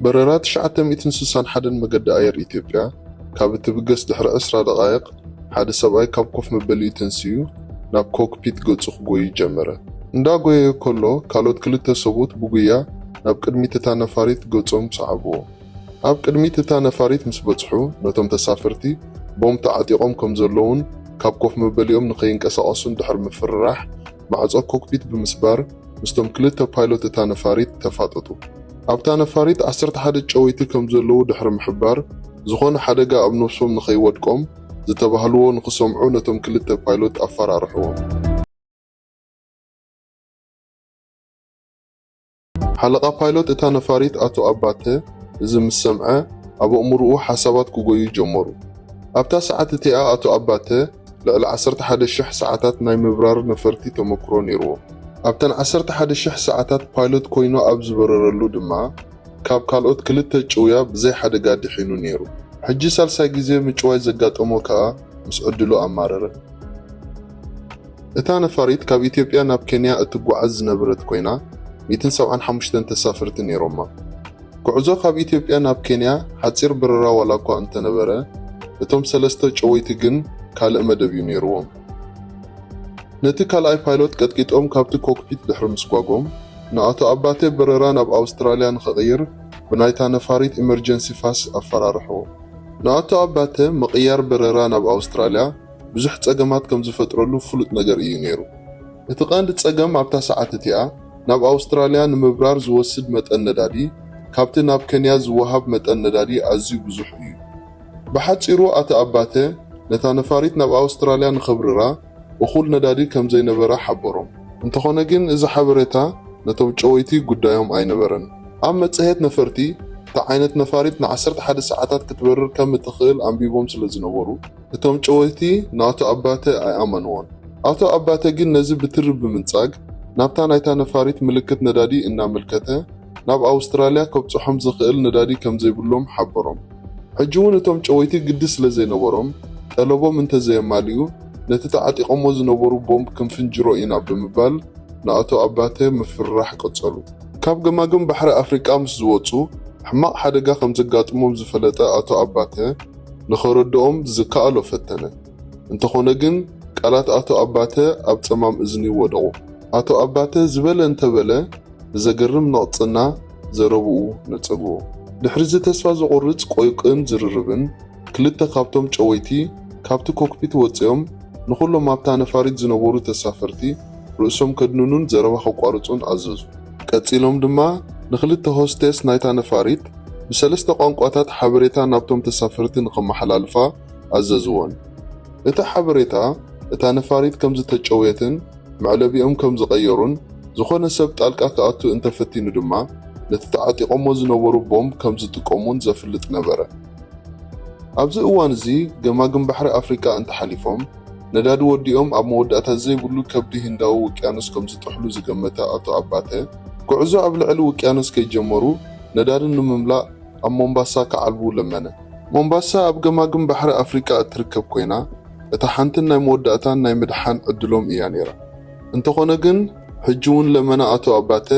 በረራ ትሽዓተ ሚእትን ስሳን ሓደን መገዲ ኣየር ኢትዮጵያ ካብ እትብገስ ድሕሪ ዕስራ ደቓይቕ፣ ሓደ ሰብኣይ ካብ ኮፍ መበሊኡ ተንሲኡ ናብ ኮክፒት ገጹ ክጎዩ ጀመረ። እንዳጎየየ ከሎ፣ ካልኦት ክልተ ሰብኡት ብጉያ ናብ ቅድሚት እታ ነፋሪት ገጾም ሰዓብዎ። ኣብ ቅድሚት እታ ነፋሪት ምስ በጽሑ፣ ነቶም ተሳፈርቲ ቦምብ ተዓጢቖም ከም ዘለዉን ካብ ኮፍ መበሊኦም ንኸይንቀሳቐሱን ድሕሪ ምፍርራሕ፣ ማዕጾ ኮክፒት ብምስባር ምስቶም ክልተ ፓይሎት እታ ነፋሪት ተፋጠጡ። ኣብታ ነፋሪት ዓሰርተ ሓደ ጨወይቲ ከም ዘለዉ ድሕሪ ምሕባር፣ ዝኾነ ሓደጋ ኣብ ነብሶም ንኸይወድቆም ዝተባህልዎ ንኽሰምዑ ነቶም ክልተ ፓይሎት ኣፈራርሕዎም። ሓለቓ ፓይሎት እታ ነፋሪት ኣቶ ኣባተ እዚ ምስ ሰምዐ፣ ኣብ ኣእምሮኡ ሓሳባት ክጎዩ ጀመሩ። ኣብታ ሰዓት እቲኣ ኣቶ ኣባተ ልዕሊ ዓሰርተ ሓደ ሽሕ ሰዓታት ናይ ምብራር ነፈርቲ ተመክሮ ነይርዎ። ኣብተን ዓሰርተ ሓደ ሽሕ ሰዓታት ፓይሎት ኮይኑ ኣብ ዝበረረሉ ድማ፣ ካብ ካልኦት ክልተ ጭውያ ብዘይ ሓደጋ ድሒኑ ነይሩ። ሕጂ ሳልሳይ ግዜ ምጭዋይ ዘጋጠሞ ከኣ ምስ ዕድሉ ኣማረረ። እታ ነፋሪት ካብ ኢትዮጵያ ናብ ኬንያ እትጓዓዝ ዝነበረት ኮይና፣ ሚእትን ሰብዓን ሓሙሽተን ተሳፈርቲ ነይሮማ። ጉዕዞ ካብ ኢትዮጵያ ናብ ኬንያ ሓጺር በረራ ዋላ እኳ እንተነበረ፣ እቶም ሰለስተ ጨወይቲ ግን ካልእ መደብ እዩ ነይርዎም። ነቲ ካልኣይ ፓይሎት ቀጥቂጦም ካብቲ ኮክፒት ድሕሪ ምስጓጎም፣ ንኣቶ ኣባተ በረራ ናብ ኣውስትራልያ ንኽቕይር ብናይታ ነፋሪት ኢመርጀንሲ ፋስ ኣፈራርሕዎ። ንኣቶ ኣባተ ምቕያር በረራ ናብ ኣውስትራልያ ብዙሕ ጸገማት ከም ዝፈጥረሉ ፍሉጥ ነገር እዩ ነይሩ። እቲ ቀንዲ ጸገም ኣብታ ሰዓት እቲኣ ናብ ኣውስትራልያ ንምብራር ዝወስድ መጠን ነዳዲ ካብቲ ናብ ኬንያ ዝወሃብ መጠን ነዳዲ ኣዝዩ ብዙሕ እዩ። ብሓጺሩ ኣቶ ኣባተ ነታ ነፋሪት ናብ ኣውስትራልያ ንኸብርራ እኹል ነዳዲ ከም ዘይነበራ ሓበሮም። እንተኾነ ግን እዚ ሓበሬታ ነቶም ጨወይቲ ጉዳዮም ኣይነበረን። ኣብ መጽሔት ነፈርቲ እታ ዓይነት ነፋሪት ንዓሰርተ ሓደ ሰዓታት ክትበርር ከም እትኽእል ኣንቢቦም ስለ ዝነበሩ፣ እቶም ጨወይቲ ንኣቶ ኣባተ ኣይኣመንዎን። ኣቶ ኣባተ ግን ነዚ ብትሪ ብምንጻግ፣ ናብታ ናይታ ነፋሪት ምልክት ነዳዲ እናመልከተ፣ ናብ ኣውስትራልያ ከብጽሖም ዝኽእል ነዳዲ ከም ዘይብሎም ሓበሮም። ሕጂ እውን እቶም ጨወይቲ ግዲ ስለ ዘይነበሮም፣ ጠለቦም እንተዘየማልኡ፣ ነቲ ተዓጢቖሞ ዝነበሩ ቦምብ ክንፍንጅሮ ኢና ብምባል ንኣቶ ኣባተ ምፍርራሕ ቀጸሉ። ካብ ገማግም ባሕሪ ኣፍሪቃ ምስ ዝወጹ፣ ሕማቕ ሓደጋ ከም ዘጋጥሞም ዝፈለጠ ኣቶ ኣባተ ንኸረድኦም ዝከኣሎ ፈተነ። እንተኾነ ግን፣ ቃላት ኣቶ ኣባተ ኣብ ጸማም እዝኒ ወደቑ። ኣቶ ኣባተ ዝበለ እንተበለ፣ ብዘገርም ነቕጽና ዘረብኡ ነጸግዎ። ድሕሪዚ ተስፋ ዘቑርጽ ቆይቅን ዝርርብን፣ ክልተ ካብቶም ጨወይቲ ካብቲ ኮክፒት ወጺኦም፣ ንኹሎም ኣብታ ነፋሪት ዝነበሩ ተሳፈርቲ ርእሶም ከድንኑን ዘረባ ከቋርጹን ኣዘዙ። ቀጺሎም ድማ፣ ንኽልተ ሆስቴስ ናይታ ነፋሪት ብሰለስተ ቋንቋታት ሓበሬታ ናብቶም ተሳፈርቲ ንኸመሓላልፋ ኣዘዝወን። እቲ ሓበሬታ፣ እታ ነፋሪት ከም ዝተጨውየትን መዕለቢኦም ከም ዝቐየሩን፣ ዝኾነ ሰብ ጣልቃ ክኣቱ እንተፈቲኑ ድማ፣ ነቲ ተዓጢቖሞ ዝነበሩ ቦምብ ከም ዝጥቀሙን ዘፍልጥ ነበረ። ኣብዚ እዋን እዚ፣ ገማግም ባሕሪ ኣፍሪቃ እንተሓሊፎም፣ ነዳዲ ወዲኦም ኣብ መወዳእታ ዘይብሉ ከብዲ ህንዳዊ ውቅያኖስ ከም ዝጥሕሉ ዝገመተ ኣቶ ኣባተ፣ ጉዕዞ ኣብ ልዕሊ ውቅያኖስ ከይጀመሩ፣ ነዳዲ ንምምላእ ኣብ ሞምባሳ ክዓልቡ ለመነ። ሞምባሳ ኣብ ገማግም ባሕሪ ኣፍሪቃ እትርከብ ኮይና፣ እታ ሓንትን ናይ መወዳእታን ናይ ምድሓን ዕድሎም እያ ነይራ። እንተኾነ ግን፣ ሕጂ እውን ለመና ኣቶ ኣባተ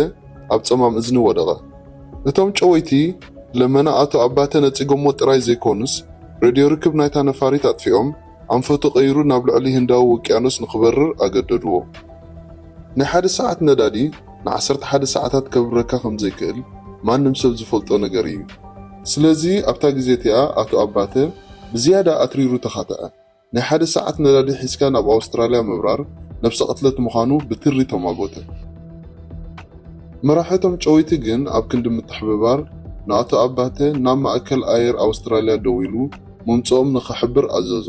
ኣብ ጸማም እዝኒ ወደቐ። እቶም ጨወይቲ፣ ለመና ኣቶ ኣባተ ነጺጎሞ ጥራይ ዘይኮኑስ፣ ሬድዮ ርክብ ናይታ ነፋሪት ኣጥፊኦም፣ ኣንፈቱ ቀይሩ ናብ ልዕሊ ህንዳዊ ውቅያኖስ ንኽበርር ኣገደድዎ። ናይ ሓደ ሰዓት ነዳዲ ንዓሰርተ ሓደ ሰዓታት ከብረካ ከም ዘይክእል ማንም ሰብ ዝፈልጦ ነገር እዩ። ስለዚ ኣብታ ግዜ እቲኣ ኣቶ ኣባተ ብዝያዳ ኣትሪሩ ተኻትዐ። ናይ ሓደ ሰዓት ነዳዲ ሒዝካ ናብ ኣውስትራልያ ምብራር ነብሰ ቅትለት ምዃኑ ብትሪ ተማጎተ። መራሒ እቶም ጨወይቲ ግን ኣብ ክንዲ ምትሕብባር ንኣቶ ኣባተ ናብ ማእከል ኣየር ኣውስትራልያ ደዊሉ ምምጽኦም ንኽሕብር ኣዘዞ።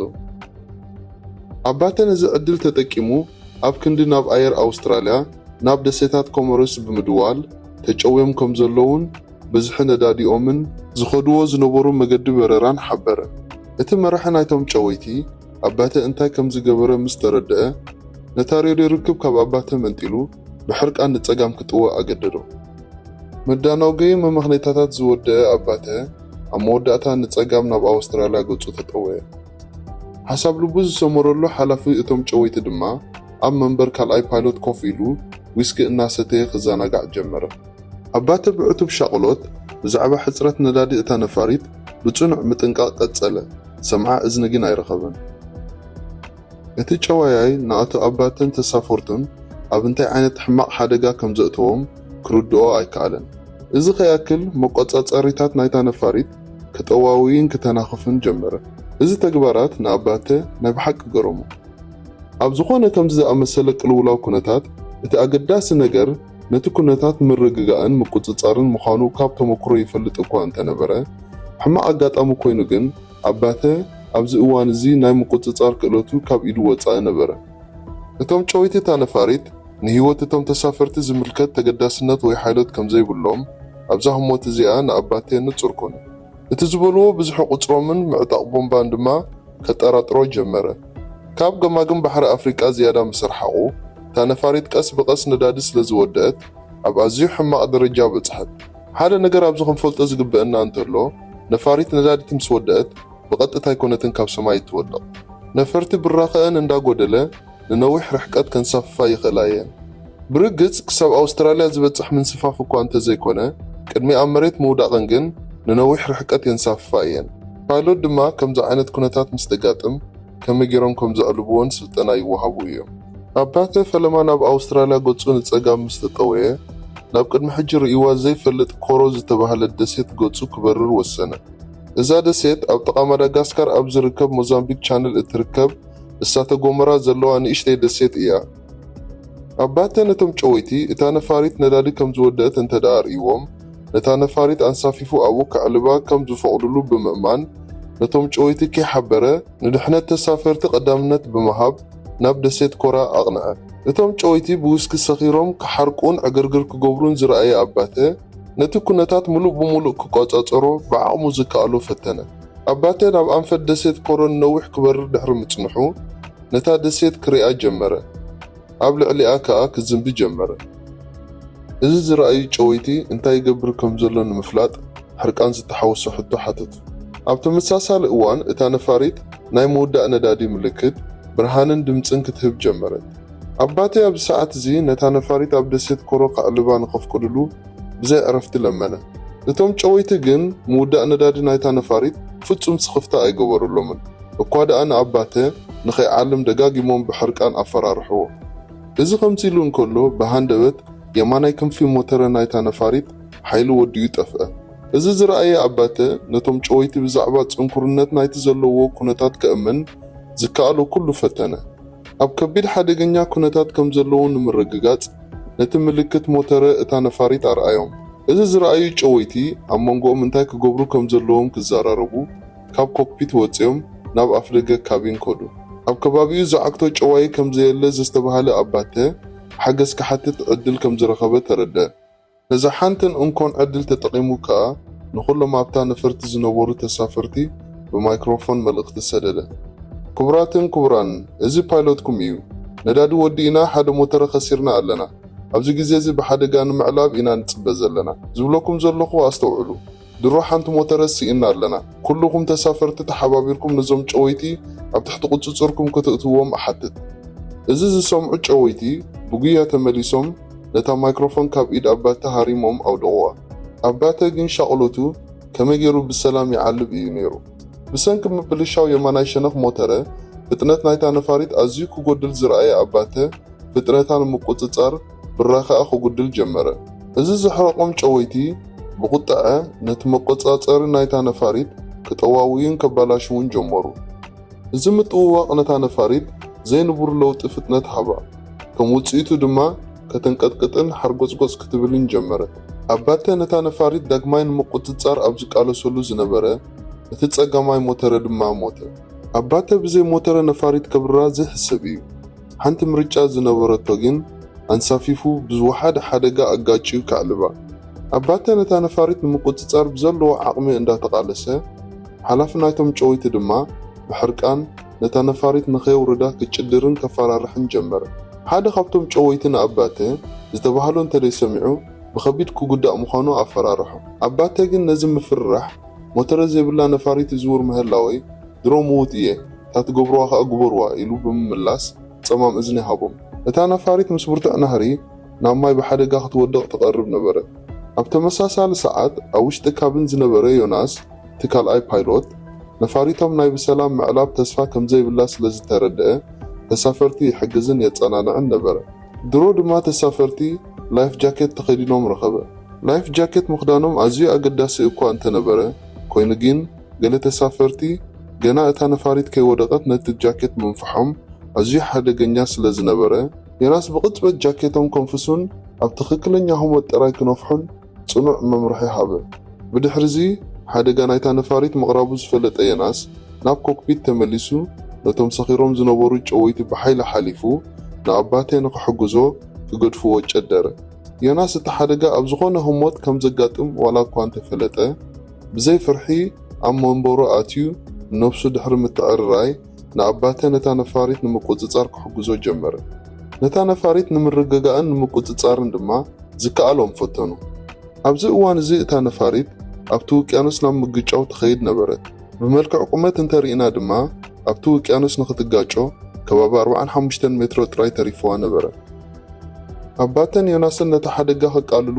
ኣባተ ነዚ ዕድል ተጠቂሙ ኣብ ክንዲ ናብ ኣየር ኣውስትራልያ ናብ ደሴታት ኮሞሮስ ብምድዋል ተጨውዮም ከም ዘለዉን ብዝሒ ነዳዲኦምን ዝኸድዎ ዝነበሩ መገዲ በረራን ሓበረ። እቲ መራሒ ናይቶም ጨወይቲ ኣባተ እንታይ ከም ዝገበረ ምስ ተረድአ፣ ነታ ሬድዮ ርክብ ካብ ኣባተ መንጢሉ ብሕርቃን ንጸጋም ክጥወ ኣገደዶ። መዳናጉዪ መመኽነይታታት ዝወደአ ኣባተ ኣብ መወዳእታ ንጸጋም ናብ ኣውስትራልያ ገጹ ተጠወየ። ሓሳብ ልቡ ዝሰመረሉ ሓላፊ እቶም ጨወይቲ ድማ ኣብ መንበር ካልኣይ ፓይሎት ኮፍ ኢሉ ዊስኪ እናሰተየ ክዘናጋዕ ጀመረ። ኣባተ ብዕቱብ ሻቕሎት ብዛዕባ ሕጽረት ነዳዲ እታ ነፋሪት ብጽኑዕ ምጥንቃቕ ቀጸለ፣ ሰምዓ እዝኒ ግን ኣይረኸበን። እቲ ጨዋያይ ንኣቶ ኣባተን ተሳፈርቱን ኣብ እንታይ ዓይነት ሕማቕ ሓደጋ ከም ዘእተዎም ክርድኦ ኣይከኣለን። እዚ ከይኣክል፣ መቆጻጸሪታት ናይታ ነፋሪት ክጠዋውይን ክተናኽፍን ጀመረ። እዚ ተግባራት ንኣባተ ናይ ብሓቂ ገረሞ። ኣብ ዝኾነ ከምዚ ዝኣመሰለ ቅልውላው ኩነታት፣ እቲ ኣገዳሲ ነገር ነቲ ኩነታት ምርግጋእን ምቁጽጻርን ምዃኑ ካብ ተመክሮ ይፈልጥ እኳ እንተነበረ፣ ሕማቕ ኣጋጣሚ ኮይኑ ግን፣ ኣባተ ኣብዚ እዋን እዚ ናይ ምቁጽጻር ክእለቱ ካብ ኢዱ ወጻኢ ነበረ። እቶም ጨወይቲ እታ ነፋሪት፣ ንህይወት እቶም ተሳፈርቲ ዝምልከት ተገዳስነት ወይ ሓይሎት ከም ዘይብሎም ኣብዛ ህሞት እዚኣ ንኣባቴ ንጹር ኮነ። እቲ ዝበልዎ ብዝሒ ቁጽሮምን ምዕጣቕ ቦምባን ድማ ከጠራጥሮ ጀመረ። ካብ ገማግም ባሕሪ ኣፍሪቃ ዝያዳ ምስ ኣርሓቑ፣ እታ ነፋሪት ቀስ ብቐስ ነዳዲ ስለ ዝወደአት፣ ኣብ ኣዝዩ ሕማቕ ደረጃ በጽሐት። ሓደ ነገር ኣብዚ ክንፈልጦ ዝግበአና እንተሎ፣ ነፋሪት ነዳዲ ምስ ወደአት፣ ብቐጥታ ኣይኮነትን ካብ ሰማይ እትወድቕ። ነፈርቲ ብራኸአን እንዳጎደለ ንነዊሕ ርሕቀት ከንሳፍፋ ይኽእላ እየን። ብርግጽ፣ ክሳብ ኣውስትራልያ ዝበጽሕ ምንስፋፍ እኳ እንተዘይኮነ፣ ቅድሚ ኣብ መሬት ምውዳቐን ግን ንነዊሕ ርሕቀት የንሳፍፋ እየን። ፓይሎት ድማ ከምዚ ዓይነት ኩነታት ምስ ተጋጥም ከመይ ገይሮም ከም ዘዕልብዎን ስልጠና ይወሃቡ እዮም። ኣባተ ፈለማ ናብ ኣውስትራልያ ገጹ ንጸጋም ምስ ተጠወየ፣ ናብ ቅድሚ ሕጂ ርእይዋ ዘይፈልጥ ኮሮ ዝተባህለት ደሴት ገጹ ክበርር ወሰነ። እዛ ደሴት ኣብ ጥቓ ማዳጋስካር ኣብ ዝርከብ ሞዛምቢክ ቻነል እትርከብ እሳተ ጎመራ ዘለዋ ንእሽተይ ደሴት እያ። ኣባተ ነቶም ጨወይቲ እታ ነፋሪት ነዳዲ ከም ዝወደአት እንተ ደኣ ኣርእይዎም፣ ነታ ነፋሪት ኣንሳፊፉ ኣብኡ ከዕልባ ከም ዝፈቕዱሉ ብምእማን፣ ነቶም ጨወይቲ ከይሓበረ ንድሕነት ተሳፈርቲ ቀዳምነት ብምሃብ ናብ ደሴት ኮራ ኣቕንዐ። እቶም ጨወይቲ ብዊስኪ ሰኺሮም ክሓርቁን ዕግርግር ክገብሩን ዝረኣየ ኣባተ፣ ነቲ ኩነታት ምሉእ ብምሉእ ክቆጻጸሮ ብዓቕሙ ዝከኣሎ ፈተነ። ኣባተ ናብ ኣንፈት ደሴት ኮሮ ንነዊሕ ክበርር ድሕሪ ምጽንሑ፣ ነታ ደሴት ክሪኣ ጀመረ። ኣብ ልዕሊኣ ከኣ ክዝንቢ ጀመረ። እዚ ዝረኣዩ ጨወይቲ እንታይ ይገብር ከም ዘሎ ንምፍላጥ ሕርቃን ዝተሓወሶ ሕቶ ሓተቱ። ኣብ ተመሳሳሊ እዋን እታ ነፋሪት ናይ ምውዳእ ነዳዲ ምልክት፣ ብርሃንን ድምጽን ክትህብ ጀመረት። ኣባቴ ኣብዚ ሰዓት እዚ ነታ ነፋሪት ኣብ ደሴት ኮሮ ከዕልባ ንኸፍቅድሉ ብዘይ ዕረፍቲ ለመነ። እቶም ጨወይቲ ግን ምውዳእ ነዳዲ ናይታ ነፋሪት ፍጹም ስኽፍታ ኣይገበሩሎምን። እኳ ደኣ ንኣባተ ንኸይዓልም ደጋጊሞም ብሕርቃን ኣፈራርሕዎ። እዚ ከምዚ ኢሉ እንከሎ፣ ብሃንደበት የማናይ ክንፊ ሞተረ ናይታ ነፋሪት ሓይሊ ወዲኡ ጠፍአ። እዚ ዝረኣየ ኣባተ፣ ነቶም ጨወይቲ ብዛዕባ ጽንኩርነት ናይቲ ዘለዎ ኩነታት ከእምን ዝከኣሎ ኩሉ ፈተነ። ኣብ ከቢድ ሓደገኛ ኩነታት ከም ዘለዉ ንምርግጋጽ፣ ነቲ ምልክት ሞተረ እታ ነፋሪት ኣርኣዮም። እዚ ዝረኣዩ ጨወይቲ፣ ኣብ መንጎኦም እንታይ ክገብሩ ከም ዘለዎም ክዘራረቡ፣ ካብ ኮክፒት ወጺኦም ናብ ኣፍደገ ካቢን ከዱ። ኣብ ከባቢኡ ዝዓግቶ ጨዋዪ ከም ዘየለ ዘስተብሃለ ኣባተ፣ ሓገዝ ክሓትት ዕድል ከም ዝረኸበ ተረድአ። ነዛ ሓንትን እንኮን ዕድል ተጠቒሙ ከኣ፣ ንኹሎም ኣብታ ነፈርቲ ዝነበሩ ተሳፈርቲ ብማይክሮፎን መልእኽቲ ሰደደ። ክቡራትን ክቡራን፣ እዚ ፓይሎትኩም እዩ። ነዳዲ ወዲእና፣ ሓደ ሞተረ ከሲርና ኣለና። ኣብዚ ግዜ እዚ ብሓደጋ ንምዕላብ ኢና ንጽበ ዘለና። ዝብለኩም ዘለኹ ኣስተውዕሉ። ድሮ ሓንቲ ሞተረ ስኢና ኣለና። ኩልኹም ተሳፈርቲ ተሓባቢርኩም ነዞም ጨወይቲ ኣብ ትሕቲ ቁጽጽርኩም ከተእትውዎም እሓትት። እዚ ዝሰምዑ ጨወይቲ ብጉያ ተመሊሶም ነታ ማይክሮፎን ካብ ኢድ ኣባተ ሃሪሞም ኣውደቑዋ። ኣባተ ግን ሻቕሎቱ ከመይ ገይሩ ብሰላም ይዓልብ እዩ ነይሩ። ብሰንኪ ምብልሻው የማናይ ሸነኽ ሞተረ፣ ፍጥነት ናይታ ነፋሪት ኣዝዩ ክጎድል ዝረኣየ ኣባተ፣ ፍጥነታ ንምቁጽጻር ብራኸኣ ክጉድል ጀመረ። እዚ ዘሕረቖም ጨወይቲ ብቑጥዐ ነቲ መቆጻጸሪ ናይታ ነፋሪት ክጠዋውዩን ከባላሽዉን ጀመሩ። እዚ ምጥውዋቕ ነታ ነፋሪት ዘይንቡር ለውጢ ፍጥነት ሃባ። ከም ውጽኢቱ ድማ ከተንቀጥቅጥን ሓርጎጽጎጽ ክትብልን ጀመረት። ኣባተ ነታ ነፋሪት ዳግማይ ንምቁጽጻር ኣብ ዝቃለሰሉ ዝነበረ፣ እቲ ጸጋማይ ሞተረ ድማ ሞተ። ኣባተ ብዘይ ሞተረ ነፋሪት ከብርራ ዘይሕሰብ እዩ። ሓንቲ ምርጫ ዝነበረቶ ግን፣ ኣንሳፊፉ ብዝወሓደ ሓደጋ ኣጋጭዩ ከዕልባ። ኣባተ ነታ ነፋሪት ንምቁጽጻር ብዘለዎ ዓቕሚ እንዳተቓለሰ፣ ሓላፊ ናይቶም ጨወይቲ ድማ ብሕርቃን ነታ ነፋሪት ንኸየውርዳ ክጭድርን ከፈራርሕን ጀመረ። ሓደ ካብቶም ጨወይቲ ንኣባተ ዝተባህሎ እንተደይሰሚዑ ብኸቢድ ክጉዳእ ምዃኑ ኣፈራርሖ። ኣባተ ግን ነዚ ምፍርራሕ፣ ሞተረ ዘይብላ ነፋሪት ይዝውር ምህላወይ ድሮ ምዉት እየ፣ እታ ትገብርዋ ኸኣ ግበርዋ ኢሉ ብምምላስ ጸማም እዝኒ ሃቦም። እታ ነፋሪት ምስ ብርቱዕ ናህሪ ናብ ማይ ብሓደጋ ክትወድቕ ትቐርብ ነበረት። ኣብ ተመሳሳሊ ሰዓት ኣብ ውሽጢ ካቢን ዝነበረ ዮናስ፣ እቲ ካልኣይ ፓይሎት፣ ነፋሪቶም ናይ ብሰላም ምዕላብ ተስፋ ከም ዘይብላ ስለ ዝተረድአ፣ ተሳፈርቲ ይሕግዝን የጸናንዕን ነበረ። ድሮ ድማ ተሳፈርቲ ላይፍ ጃኬት ተኸዲኖም ረኸበ። ላይፍ ጃኬት ምኽዳኖም ኣዝዩ ኣገዳሲ እኳ እንተነበረ፣ ኮይኑ ግን ገለ ተሳፈርቲ ገና እታ ነፋሪት ከይወደቐት ነቲ ጃኬት ምንፍሖም ኣዝዩ ሓደገኛ ስለ ዝነበረ፣ ዮናስ ብቕጽበት ጃኬቶም ከንፍሱን ኣብ ትኽክለኛ ህሞት ጥራይ ክነፍሑን ጽኑዕ መምርሒ ሃበ። ብድሕሪዚ ሓደጋ ናይታ ነፋሪት ምቕራቡ ዝፈለጠ ዮናስ ናብ ኮክፒት ተመሊሱ ነቶም ሰኺሮም ዝነበሩ ጨወይቲ ብሓይሊ ሓሊፉ ንኣባቴ ንኽሕግዞ ክገድፍዎ ጨደረ። ዮናስ እቲ ሓደጋ ኣብ ዝኾነ ህሞት ከም ዘጋጥም ዋላ እኳ እንተፈለጠ፣ ብዘይ ፍርሒ ኣብ መንበሩ ኣትዩ ንነብሱ ድሕሪ ምትዕርራይ ንኣባተ ነታ ነፋሪት ንምቁጽጻር ክሕግዞ ጀመረ። ነታ ነፋሪት ንምርግጋእን ንምቁጽጻርን ድማ ዝከኣሎም ፈተኑ። ኣብዚ እዋን እዚ እታ ነፋሪት ኣብቲ ውቅያኖስ ናብ ምግጫው ትኸይድ ነበረት። ብመልክዕ ቁመት እንተርኢና ድማ ኣብቲ ውቅያኖስ ንኽትጋጮ ከባቢ ኣርባዓን ሓሙሽተን ሜትሮ ጥራይ ተሪፍዋ ነበረ። ኣባተን ዮናስን ነቲ ሓደጋ ከቃልሉ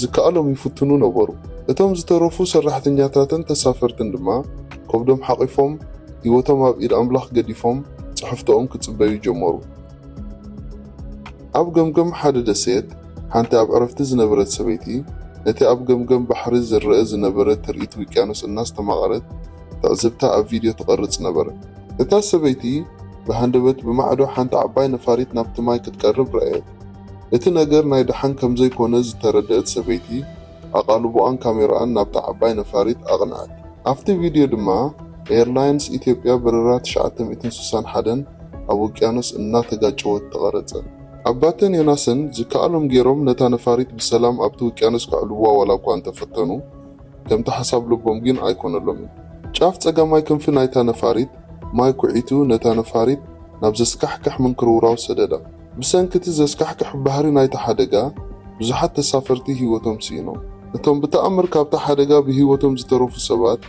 ዝከኣሎም ይፍትኑ ነበሩ። እቶም ዝተረፉ ሰራሕተኛታትን ተሳፈርትን ድማ ከብዶም ሓቒፎም ህይወቶም ኣብ ኢድ ኣምላኽ ገዲፎም ጽሕፍቶኦም ክጽበዩ ጀመሩ። ኣብ ገምገም ሓደ ደሴት ሓንቲ ኣብ ዕረፍቲ ዝነበረት ሰበይቲ ነቲ ኣብ ገምገም ባሕሪ ዝረአ ዝነበረ ትርኢት ውቅያኖስ እናስተማቐረት ትዕዝብታ ኣብ ቪድዮ ትቐርጽ ነበረት። እታ ሰበይቲ ብሃንደበት ብማዕዶ ሓንቲ ዓባይ ነፋሪት ናብቲ ማይ ክትቀርብ ረኣየት። እቲ ነገር ናይ ደሓን ከም ዘይኮነ ዝተረድአት ሰበይቲ ኣቓልቦኣን ካሜራኣን ናብታ ዓባይ ነፋሪት ኣቕንዐት። ኣብቲ ቪድዮ ድማ ኤርላይንስ ኢትዮጵያ በረራ ትሽዓተ ሚእትን ስሳን ሓደን ኣብ ውቅያኖስ እናተጋጨወት ተቐረጸ። ኣባተን ዮናስን ዝከኣሎም ገይሮም ነታ ነፋሪት ብሰላም ኣብቲ ውቅያኖስ ከዕልቡዋ ዋላ እኳ እንተፈተኑ፣ ከምቲ ሓሳብ ልቦም ግን ኣይኮነሎምን። ጫፍ ጸጋማይ ክንፊ ናይታ ነፋሪት ማይ ኩዒቱ ነታ ነፋሪት ናብ ዘስካሕክሕ ምንክርውራው ሰደዳ። ብሰንኪ እቲ ዘስካሕክሕ ባህሪ ናይቲ ሓደጋ ብዙሓት ተሳፈርቲ ህይወቶም ስኢኖም። እቶም ብተኣምር ካብቲ ሓደጋ ብህይወቶም ዝተረፉ ሰባት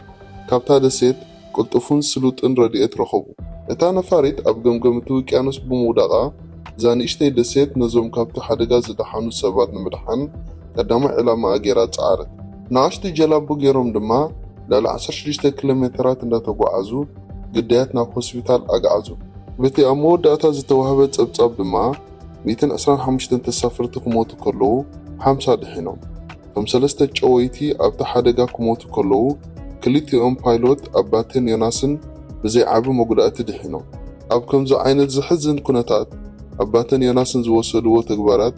ካብታ ደሴት ቅልጡፍን ስሉጥን ረድኤት ረኸቡ። እታ ነፋሪት ኣብ ገምገም እቲ ውቅያኖስ ብምውዳቓ፣ እዛ ንእሽተይ ደሴት ነዞም ካብቲ ሓደጋ ዝደሓኑ ሰባት ንምድሓን ቀዳማይ ዕላማኣ ገይራ ጸዓረት። ንኣሽቱ ጀላቡ ገይሮም ድማ ልዕሊ ዓሰርተ ሽዱሽተ ኪሎ ሜተራት እንዳተጓዓዙ ግዳያት ናብ ሆስፒታል ኣግዓዙ። በቲ ኣብ መወዳእታ ዝተዋህበ ጸብጻብ ድማ፣ ሚእትን ዕስራን ሓሙሽተን ተሳፈርቲ ክሞቱ ከለዉ፣ ሓምሳ ድሒኖም። እቶም ሰለስተ ጨወይቲ ኣብቲ ሓደጋ ክሞቱ ከለዉ፣ ክልቲኦም ፓይሎት ኣባተን ዮናስን ብዘይ ዓቢ መጉዳእቲ ድሒኖም። ኣብ ከምዚ ዓይነት ዘሕዝን ኩነታት፣ ኣባተን ዮናስን ዝወሰድዎ ተግባራት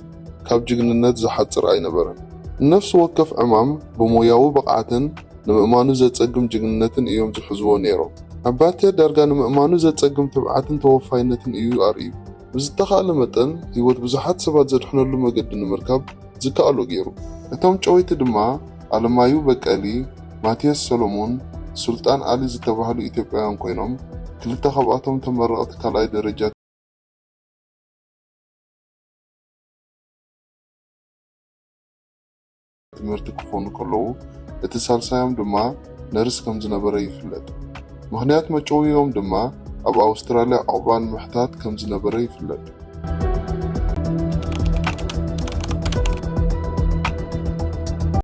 ካብ ጅግንነት ዝሓጽር ኣይነበረን። ንነፍሲ ወከፍ ዕማም ብሞያዊ ብቕዓትን ንምእማኑ ዘጸግም ጅግንነትን እዮም ዝሕዝዎ ነይሮም። ኣባተ ዳርጋ ንምእማኑ ዘጸግም ትብዓትን ተወፋይነትን እዩ ኣርእዩ። ብዝተኻእለ መጠን ህይወት ብዙሓት ሰባት ዘድሕነሉ መገዲ ንምርካብ ዝከኣሎ ገይሩ። እቶም ጨወይቲ ድማ ኣለማዩ በቀሊ፣ ማቲያስ ሰሎሞን፣ ሱልጣን ኣሊ ዝተባህሉ ኢትዮጵያውያን ኮይኖም፣ ክልተ ካብኣቶም ተመረቕቲ ካልኣይ ደረጃ ትምህርቲ ክኾኑ ከለዉ፣ እቲ ሳልሳዮም ድማ ነርስ ከም ዝነበረ ይፍለጥ። ምኽንያት መጨውይኦም ድማ ኣብ ኣውስትራልያ ዕቑባ ንምሕታት ከም ዝነበረ ይፍለጥ።